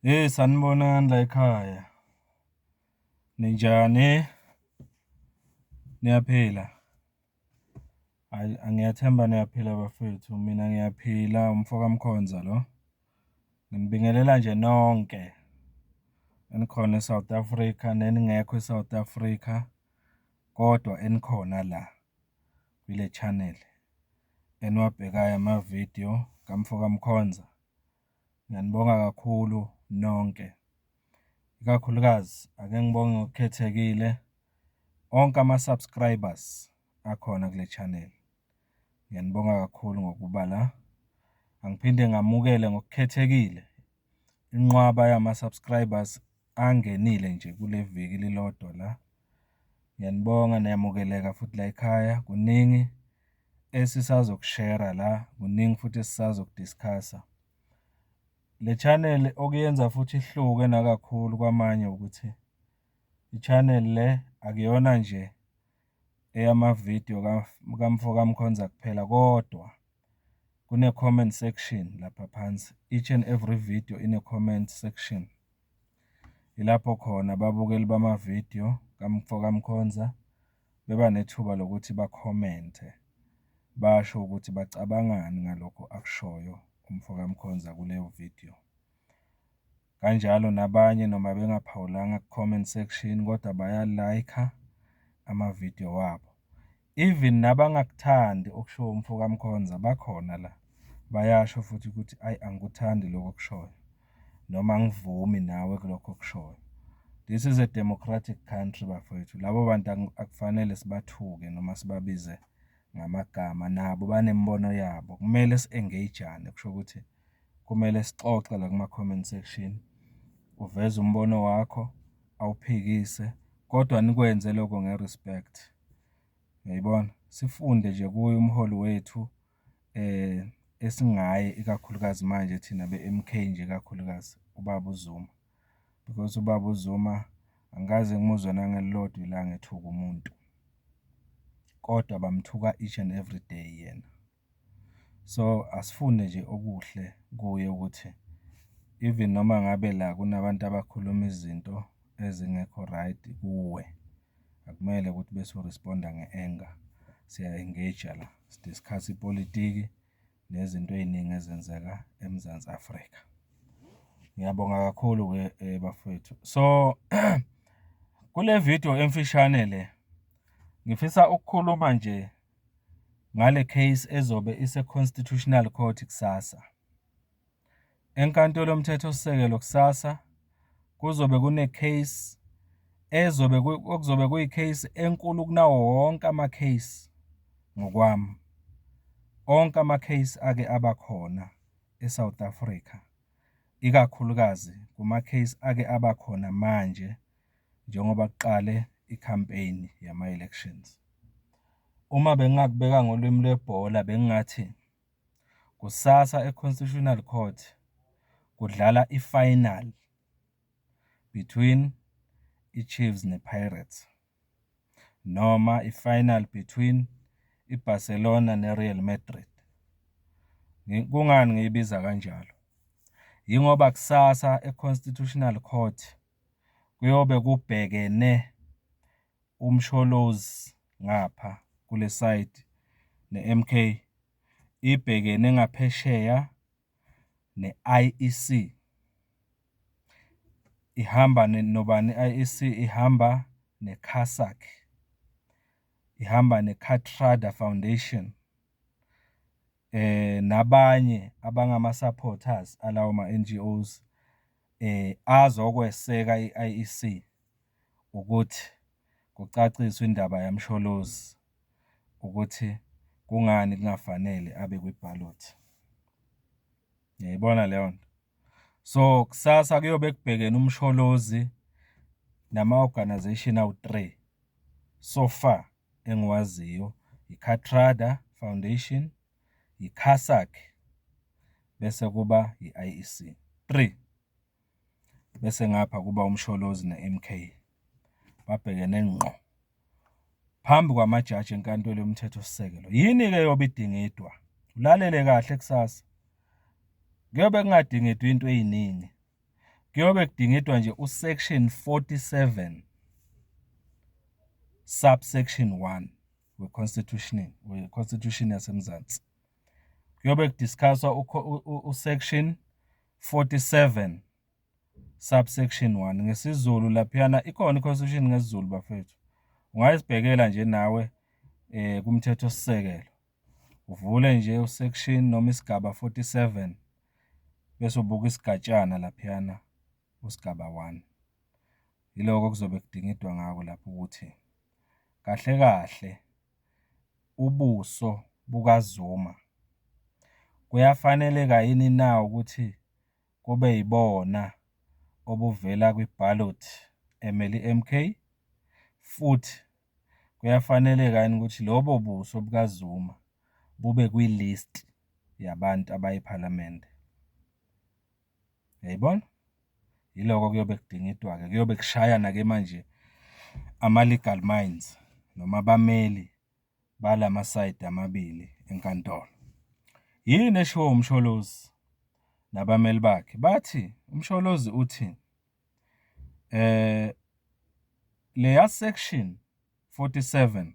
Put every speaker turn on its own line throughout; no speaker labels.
Hey, sanibonani layikhaya. Ninjani? Niyaphila? Hhayi, ngiyathemba niyaphila bafethu, mina ngiyaphila umfo kaMkhonza lo. Nginibingelela nje nonke enikhona e-South Africa neningekho e-South Africa, kodwa enikhona la kule channel, eniwabhekayo amavidiyo kamfo kaMkhonza. Ngiyanibonga kakhulu nonke, ikakhulukazi ake ngibonge ngokukhethekile onke ama-subscribers akhona kule channel. Ngiyanibonga kakhulu ngokuba la. Angiphinde ngamukele ngokukhethekile inqwaba yama-subscribers angenile nje kule viki lilodwa la. Ngiyanibonga, niyamukeleka futhi layikhaya. Kuningi esisazokushera la, kuningi futhi esisazoku-discuss-a. Le channel okuyenza futhi ihluke nakakhulu kwamanye ukuthi i-channel le akuyona nje eyamavidiyo kamfo kaMkhonza kuphela, kodwa kune-comment section lapha phansi. Each and every video ine-comment section. Ilapho khona ababukeli bamavidiyo kamfo kaMkhonza beba nethuba lokuthi bakhomente, basho ukuthi bacabangani ngalokho akushoyo umfo kaMkhonza kuleyo video. Kanjalo nabanye noma bengaphawulanga ku-comment section kodwa baya-like-a amavidiyo wabo. Even nabangakuthandi okushiwo umfo kaMkhonza bakhona la, bayasho futhi ukuthi ayi angikuthandi lokho okushoyo noma angivumi nawe kulokho okushoyo. This is a democratic country bafowethu, labo bantu akufanele sibathuke noma sibabize ngamagama, nabo banemibono yabo. Kumele si-engage-ane, kusho ukuthi kumele sixoxe la kuma-comment section, uveze umbono wakho, awuphikise, kodwa nikwenze lokho nge-respect. Uyayibona? Sifunde nje kuye umholi wethu esingaye ikakhulukazi manje thina be-M_K nje ikakhulukazi, ubaba uZuma. Because ubaba uZuma angikaze ngimuzwe nangelilodwa ilanga ethuka umuntu, kodwa bamthuka each and every day yena. So, asifunde nje okuhle kuye ukuthi even noma ngabe la kunabantu abakhuluma izinto ezingekho right kuwe, akumele ukuthi bese u-respond-a nge-anger. Siya-engage-a la, si-discuss-a ipolitiki nezinto ey'ningi ezenzeka eMzansi Afrika. Ngiyabonga kakhulu-ke bafowethu. So, kule video emfishane le, ngifisa ukukhuluma nje ngale case ezobe ise-Constitutional Court kusasa. Enkantolo yomthethosisekelo kusasa kuzobe kune-case ezobe okuzobe kuyi-case enkulu kunawo wonke ama-case ngokwami. Onke ama-case ake abakhona e-South Africa, ikakhulukazi kuma-case ake abakhona manje njengoba kuqale i-campaign yama-elections. Uma bengingakubeka ngolwimi lwebhola bengingathi kusasa e-Constitutional Court kudlala i-final between i-Chiefs ne-Pirates, noma i-final between i-Barcelona ne-Real Madrid. Kungani ngiyibiza kanjalo? Yingoba kusasa e-Constitutional Court kuyobe kubhekene uMsholozi ngapha kule side ne-M_K, ibhekene ngaphesheya ne-I_E_C. Ihamba nobani i-I_E_C? Ihamba ne-CASAC, ihamba ne-Kathrada Foundation, nabanye abangama-supporters alawo ma-N_G_Os azokweseka i-I_E_C ukuthi kucaciswe indaba yaMsholozi ukuthi kungani kungafanele abe kwibhalothi. Niyayibona leyo nto? So, kusasa kuyobe kubhekene uMsholozi nama-organisation awu-three so far engiwaziyo, i-Kathrada Foundation, i-CASAC, bese kuba i-I_E_C, three. Bese ngapha kuba uMsholozi ne-M_K, babhekene ngqo phambi kwamajaji enkantolo yomthethosisekelo. Yini-ke eyobe idingidwa? Ulalele kahle kusasa. Kuyobe kungadingidwa iy'nto ey'ningi. Kuyobe kudingidwa nje u-section 47 subsection 1 we-constitution yaseMzansi. Kuyobe ku-discuss-wa u-section 47 subsection 1 ngesiZulu laphayana, ikhona i-constitution ngesiZulu bafethu. Ungayizibhekela nje nawe kumthethosisekelo, uvule nje u-section noma isigaba 47 bese ubuka isigatshana laphayana usigaba 1. Yiloko okuzobe kudingidwa ngako lapho ukuthi kahle kahle ubuso bukaZuma kuyafaneleka yini na ukuthi kube yibona obuvela kwi-ballot emele i-M_K, futhi kuyafaneleka yini ukuthi lobo buso bukaZuma bube kwi-list yabantu abaya ephalamende. Uyayibona? Yiloko okuyobe kudingidwa-ke, kuyobe kushayana-ke manje ama-legal minds noma abameli balamasayidi amabili enkantolo. Yini eshiwo uMsholozi nabameli bakhe? Bathi, uMsholozi uthi leya section 47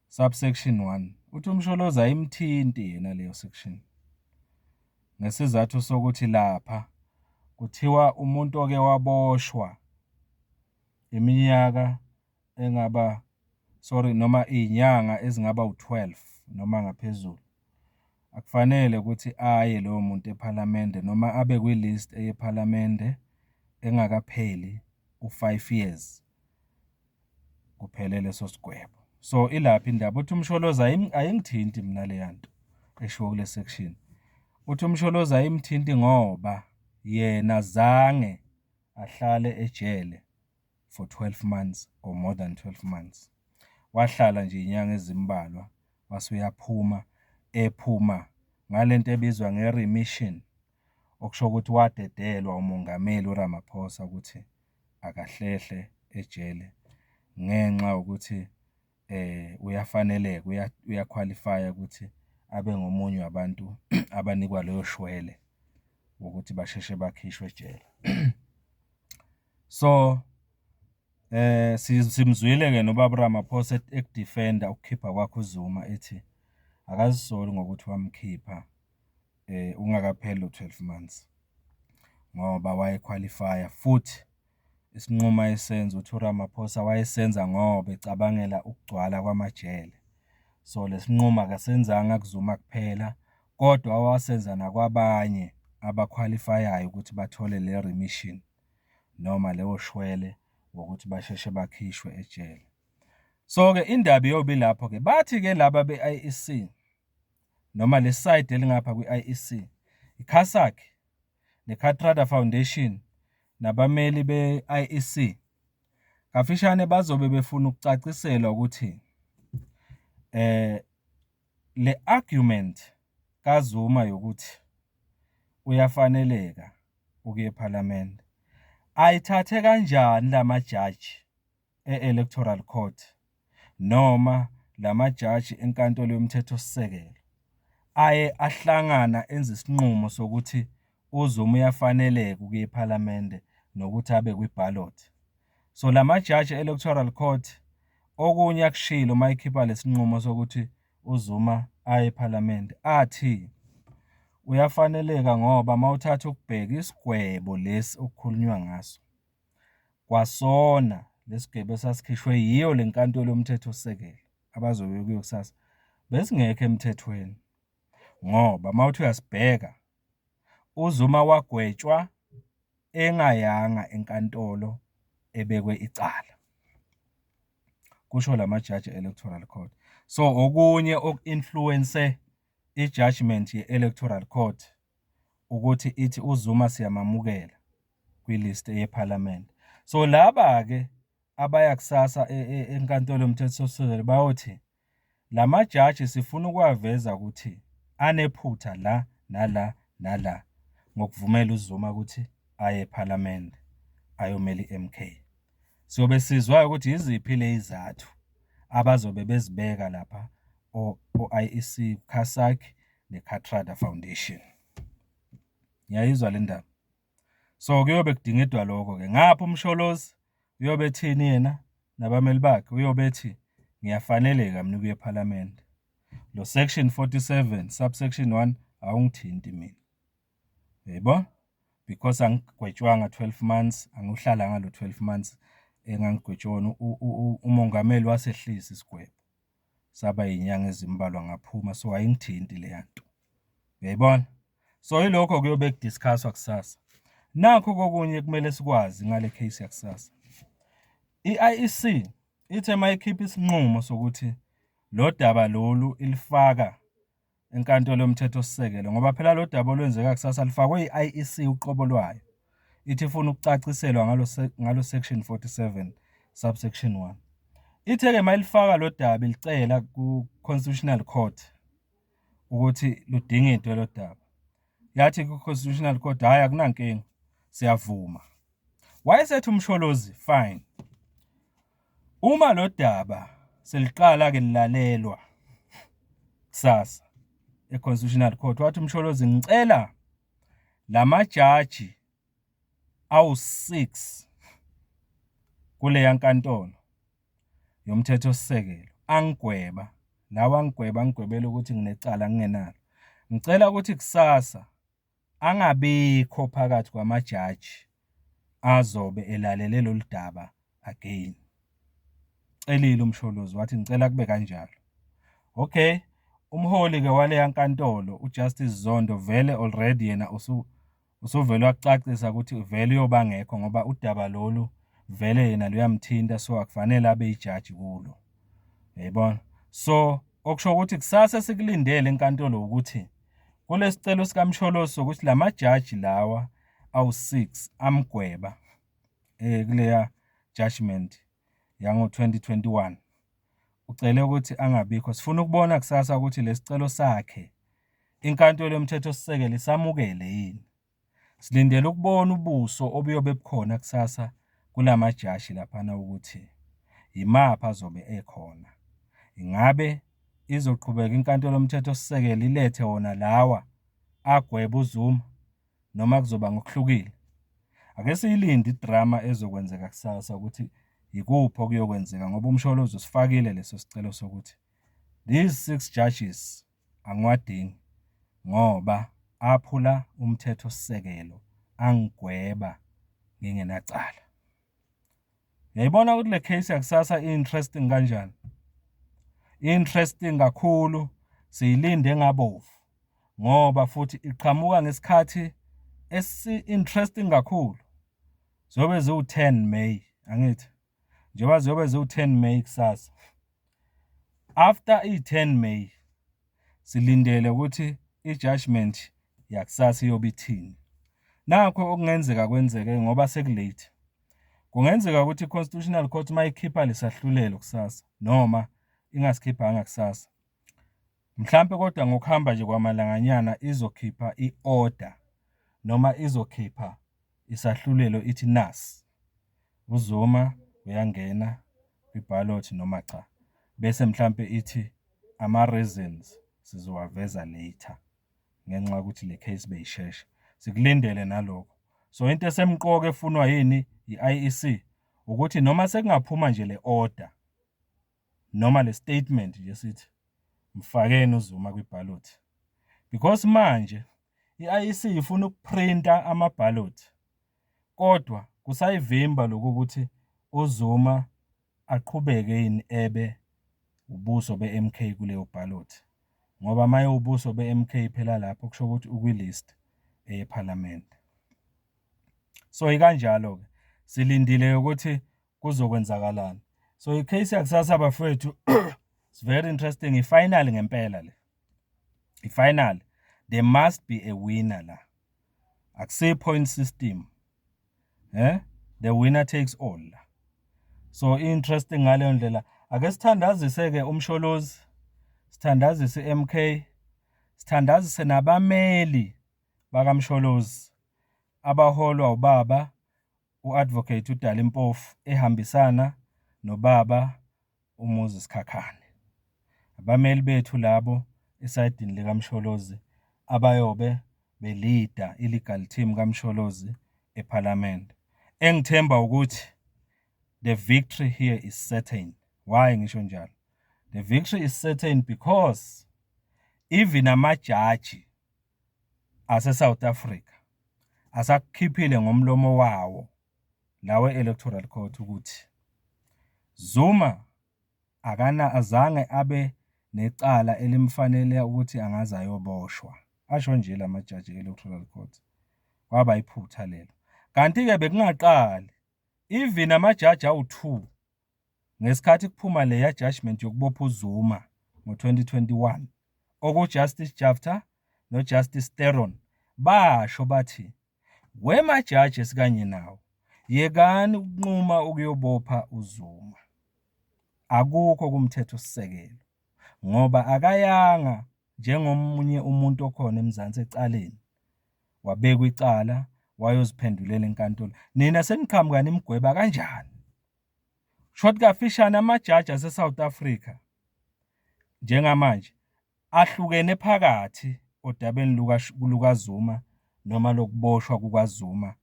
subsection 1, uthi uMsholozi ayimthinti yena leyo section ngesizathu sokuthi lapha kuthiwa umuntu oke waboshwa iminyaka engaba, sorry, noma iy'nyanga ezingaba u-12 noma ngaphezulu, akufanele ukuthi aye loyo muntu ephalamende noma abe kwi-list eyephalamende engakapheli u-5 years kuphele leso sigwebo. So, ilapho indaba, uthi uMsholozi ayingithinti mina leya nto eshiwo kule section. Uthi uMsholozi ayimthinti ngoba yena zange ahlale ejele for 12 months or more than 12 months. Wahlala nje iy'nyanga ezimbalwa wase uyaphuma, ephuma ngale nto ebizwa nge-remission, okusho ukuthi wadedelwa uMongameli uRamaphosa ukuthi akahlehle ejele ngenxa yokuthi uyafaneleka, uya-qualify-a ukuthi abe ngomunye wabantu abanikwa loyo shwele wokuthi basheshe bakhishwe ejele. So, simzwile-ke nobaba uRamaphosa eku-defend-a ukukhipha kwakhe uZuma ethi akazisoli ngokuthi wamkhipha ungakapheli lo 12 months ngoba waye-qualify-a, futhi isinqumo ayesenza uthi uRamaphosa wayesenza ngoba ecabangela ukugcwala kwamajele. So, le sinqumo akasenzanga kuZuma kuphela, kodwa wasenza nakwabanye aba-qualify-ayo ukuthi bathole le remission noma leyo shwele ngokuthi basheshe bakhishwe ejele. So-ke indaba iyobe ilapho-ke, bathi-ke laba be-I_E_C noma le side elingapha kwi-I_E_C, i-CASAC ne-Kathrada Foundation nabameli be-I_E_C, kafishane bazobe befuna ukucaciselwa ukuthi le argument kaZuma yokuthi uyafaneleka ukuya ephalamende ayithathe kanjani lamajaji e-Electoral Court noma lamajaji enkantolo yomthethosisekelo aye ahlangana enza isinqumo sokuthi uZuma uyafaneleka ukuya ephalamende nokuthi abe kwi-ballot. So lamajaji e-Electoral Court okunye akushilo uma ekhipha lesinqumo sokuthi uZuma aye ephalamende, athi uyafaneleka ngoba uma uthatha ukubheka isigwebo lesi okukhulunywa ngaso, kwasona lesigwebo esasikhishwe yiyo le nkantolo yomthethosisekelo abazobe bekuyo kusasa, besingekho emthethweni ngoba uma uthi uyasibheka uZuma wagwetshwa engayanga enkantolo ebekwe icala, kusho lamajaji e-Electoral Court. So, okunye oku-influence-e i-judgement ye-Electoral Court ukuthi ithi uZuma siyamamukela kwi-list yephalamende. So, laba-ke abaya kusasa enkantolo yomthethosisekelo bayothi la majaji sifuna ukuwaveza ukuthi anephutha la nala nala ngokuvumela uZuma ukuthi aye ephalamende ayomela i-M_K. Siyobe sizwa ukuthi yiziphi ley'zathu abazobe bezibeka lapha o-I_E_C, CASAC ne-Kathrada Foundation. Niyayizwa le ndaba? So kuyobe kudingidwa lokho-ke. Ngapha uMsholozi uyobe ethini yena nabameli bakhe? Uyobe ethi ngiyafaneleka mina ukuya ephalamende. Lo section 47 subsection 1 awungithinti mina. Uyayibona? Because angigwetshwanga 12 months, angiwuhlalanga lo 12 months engangigwetshwe wona. Umongameli wasehlisa isigwebo saba iy'nyanga ezimbalwa ngaphuma, so ayingithinti leya nto. Uyayibona? So yilokho kuyobe ku-discuss-wa kusasa. Nakhu kokunye kumele sikwazi ngale case yakusasa. I-I_E_C ithe uma ikhipha isinqumo sokuthi lo daba lolu ilifaka enkantolo yomthethosisekelo, ngoba phela lo daba olwenzeka kusasa lufakwe i-I_E_C uqobo lwayo, ithi ifuna ukucaciselwa ngalo section 47 subsection 1. Ithe-ke uma ilifaka lo daba ilicela ku-Constitutional Court ukuthi ludingidwe lo daba. Yathi ku-Constitutional Court, hhayi akunankinga, siyavuma. Wayesethi uMsholozi, fine. Uma lo daba seliqala-ke lilalelwa kusasa e-Constitutional Court, wathi uMsholozi, ngicela lamajaji awu-6 kuleya nkantolo yomthethosisekelo angigweba, lawa angigweba angigwebela ukuthi nginecala ngingenalo. Ngicela ukuthi kusasa angabikho phakathi kwamajaji azobe elalele lolu daba again. Celile uMsholozi wathi ngicela kube kanjalo. Okay, umholi-ke waleya nkantolo uJustice Zondo vele already yena usuvele wakucacisa ukuthi vele uyoba ngekho ngoba udaba lolu vele yena luyamthinta, so akufanele abe ijaji kulo. Uyayibona? So okusho ukuthi kusasa sikulindele enkantolo ukuthi kulesicelo sikaMsholozi sokuthi lamajaji lawa awu-6 amgweba kuleya judgment yango-2021, ucele ukuthi angabikho. Sifuna ukubona kusasa ukuthi lesicelo sakhe inkantolo yomthethosisekelo isamukele yini. Silindele ukubona ubuso obuyobe bukhona kusasa kulamajaji laphana ukuthi yimaphi azobe ekhona. Ingabe izoqhubeka inkantolo yomthethosisekelo ilethe wona lawa agweba uZuma noma kuzoba ngokuhlukile? Ake siyilinde idrama ezokwenzeka kusasa ukuthi yikuphi okuyokwenzeka, ngoba uMsholozi usifakile leso sicelo sokuthi these 6 judges angiwadingi ngoba aphula umthethosisekelo angigweba ngingenacala. Uyayibona ukuthi le case yakusasa i-interesting kanjani? Interesting kakhulu, siyilinde ngabovu ngoba futhi iqhamuka ngesikhathi esi-interesting kakhulu. Ziyobe ziwu-10 May, angithi? Njengoba ziyobe ziwu-10 May kusasa. After i-10 May silindele ukuthi i-judgment yakusasa iyobe ithini. Nakho okungenzeka kwenzeke ngoba seku-late. Kungenzeka ukuthi i-Constitutional Court mayikhipha lesahlulelo kusasa noma ingasikhiphanga kusasa. Mhlampe kodwa ngokuhamba nje kwamalanganyana izokhipha i-order noma izokhipha isahlulelo ithi nasi uZuma uyangena kwi-ballot noma cha, bese mhlampe ithi ama-reasons sizowaveza later ngenxa yokuthi le case beyishesha. Sikulindele nalokho. So into esemqoka efunwa yini i-I_E_C ukuthi noma sekungaphuma nje le order noma le statement nje sithi mfakeni uZuma kwi-ballot, because manje i-I_E_C ifuna ukuprinta ama-ballot kodwa kusayivimba lokhu ukuthi uZuma aqhubeke yini ebe ubuso be-M_K kuleyo ballot, ngoba uma ewubuso be-M_K phela lapho kusho ukuthi ukwi-list eyephalamende. So ikanjalo-ke, silindile ukuthi kuzokwenzakalani. So i-case yakusasa bafowethu it's very interesting, i-final ngempela le. I-final, there must be a winner la. Akusiyo point system. The winner takes all la. So interesting ngaleyo ndlela. Ake sithandazise-ke uMsholozi, sithandazise i-M_K, sithandazise nabameli bakaMsholozi abaholwa ubaba u-Advocate uDali Mpofu ehambisana nobaba uMoses Sikhakhane. Abameli bethu labo esayidini likaMsholozi abayobe belida i-legal team kaMsholozi ePhalamende. Engithemba ukuthi the victory here is certain. Why ngisho njalo? The victory is certain because even amajaji ase-South Africa asakukhiphile ngomlomo wawo lawe Electoral Court ukuthi Zuma akana azange abe necala elimfanele ukuthi angaze ayoboshwa. Asho nje lamajaji e-Electoral Court. Kwaba iphutha lelo. Kanti-ke bekungaqali even amajaji awu-2 ngesikhathi kuphuma leya judgment yokubopha uZuma ngo-2021, oku-Justice Jafta no-Justice Theron, basho bathi, wemajaji esikanye nawo, yekani ukunquma ukuyobopha uZuma. Akukho kumthethosisekelo ngoba akayanga njengomunye umuntu okhona eMzansi ecaleni, wabekwa icala wayoziphendulela enkantolo. Nina seniqhamuka nimgweba kanjani? Short kafishane, amajaji ase-South Africa njengamanje ahlukene phakathi odabeni lukaZuma noma lokuboshwa kukaZuma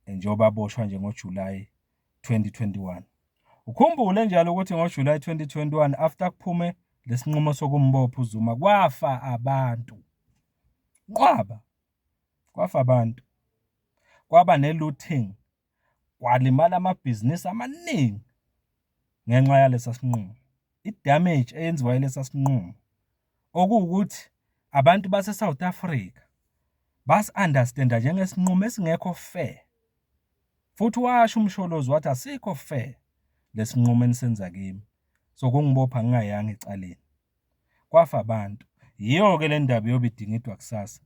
njengoba aboshwa nje ngoJulayi 2021. Ukhumbule njalo ukuthi ngoJulayi 2021 after kuphume lesinqumo sokumbopha uZuma kwafa abantu. Nqwaba. Kwafa abantu. Kwaba ne-looting, kwalimala amabhizinisi amaningi ngenxa yalesa sinqumo. I-damage eyenziwa yilesa sinqumo okuwukuthi abantu base-South Africa basi-understand-a njengesinqumo esingekho fair. Futhi washo uMsholozi wathi asikho fair lesinqumo enisenza kimi sokungibopha ngingayanga ecaleni. Kwafa abantu. Yiyo-ke le ndaba eyobe idingidwa kusasa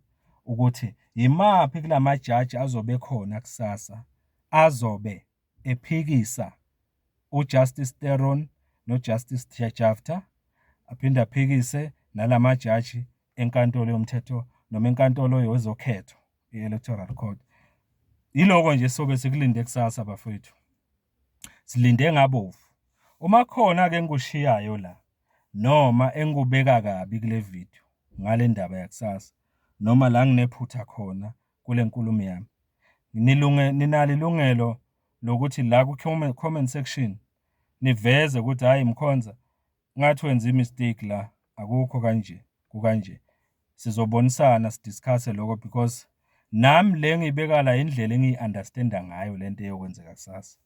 ukuthi yimaphi kulamajaji azobe ekhona kusasa azobe ephikisa uJustice Theron noJustice Jafta, aphinde aphikise nalamajaji enkantolo yomthetho noma enkantolo yezokhetho i-Electoral Court. Yiloko nje sobe sikulinde kusasa bafowethu. Silinde ngabovu. Uma khona-ke engikushiyayo la noma engikubeka kabi kule video ngale ndaba yakusasa noma la nginephutha khona kule nkulumo yami, ninalo ilungelo lokuthi la ku-comment section niveze ukuthi hhayi Mkhonza ngathi wenza i-mistake la, akukho kanje, kukanje. Sizobonisana si-discuss-e lokho because nami le engiyibeka la indlela engiyi-understand-a ngayo lento eyokwenzeka kusasa.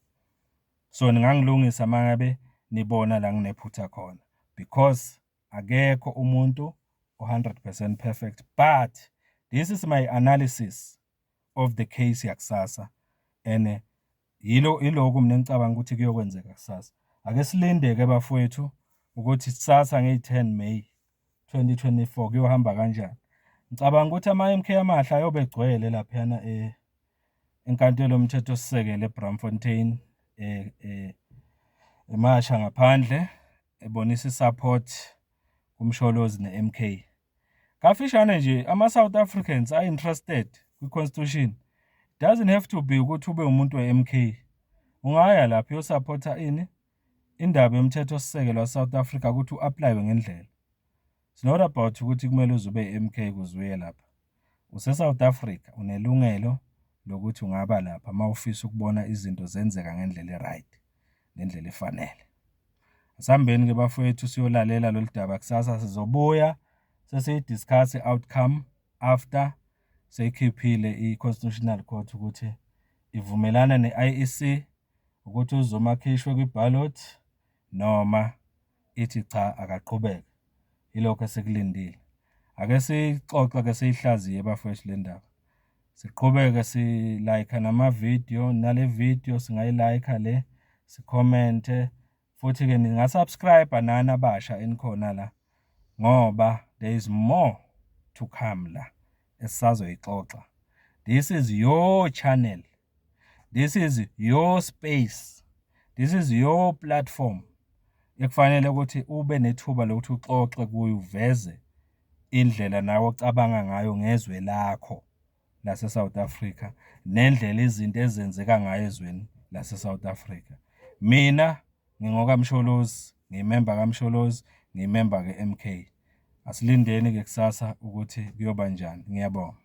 So ningangilungisa uma ngabe nibona la nginephutha khona because akekho umuntu o-100% perfect, but this is my analysis of the case yakusasa and yilokhu mina engicabanga ukuthi kuyokwenzeka kusasa. Ake silinde-ke bafowethu ukuthi kusasa ngeyi-10 May 2024 kuyohamba kanjani. Ngicabanga ukuthi ama-M_K amahle ayobe egcwele laphayana enkantolo yomthethosisekelo eBraamfontein, emasha ngaphandle ebonisa i-support kuMsholozi ne-M_K. Kafishane nje ama-South Africans are-interested kwi-constitution. Doesn't have to be ukuthi ube umuntu we-M_K. Ungaya lapha uyo-support-a ini? Indaba yomthethosisekelo wa-South Africa ukuthi u-apply-we ngendlela. It's not about ukuthi kumele uze ube i-M_K ukuze uye lapha. Use-South Africa, unelungelo lokuthi ungaba lapha uma ufisa ukubona izinto zenzeka ngendlela e-right, ngendlela efanele. Asihambeni-ke bafowethu siyolalela lolu daba kusasa, sizobuya sesiyi-discuss i-outcome after seyikhiphile i-Constitutional Court ukuthi ivumelana ne-I_E_C ukuthi uZuma akhishwe kwi-ballot noma ithi cha akaqhubeke. Yilokho esikulindile. Ake siyixoxe-ke siyihlaziye bafowethu le ndaba. Siqhubeke si-like-a nama-video, nale video singayi-like-a le, si-comment-e futhi-ke ninga-subscribe-a nani abasha enikhona la ngoba there is more to come la esisazoyixoxa. This is your channel. This is your space. This is your platform. Ekufanele ukuthi ube nethuba lokuthi uxoxe kuyo, uveze indlela nawe ocabanga ngayo ngezwe lakho lase-South Africa nendlela izinto ezenzeka ngayo ezweni lase-South Africa. Mina ngingokaMsholozi, ngiyimemba kaMsholozi, ngiyimemba ke-M_K. Asilindeni-ke kusasa ukuthi kuyoba njani. Ngiyabonga.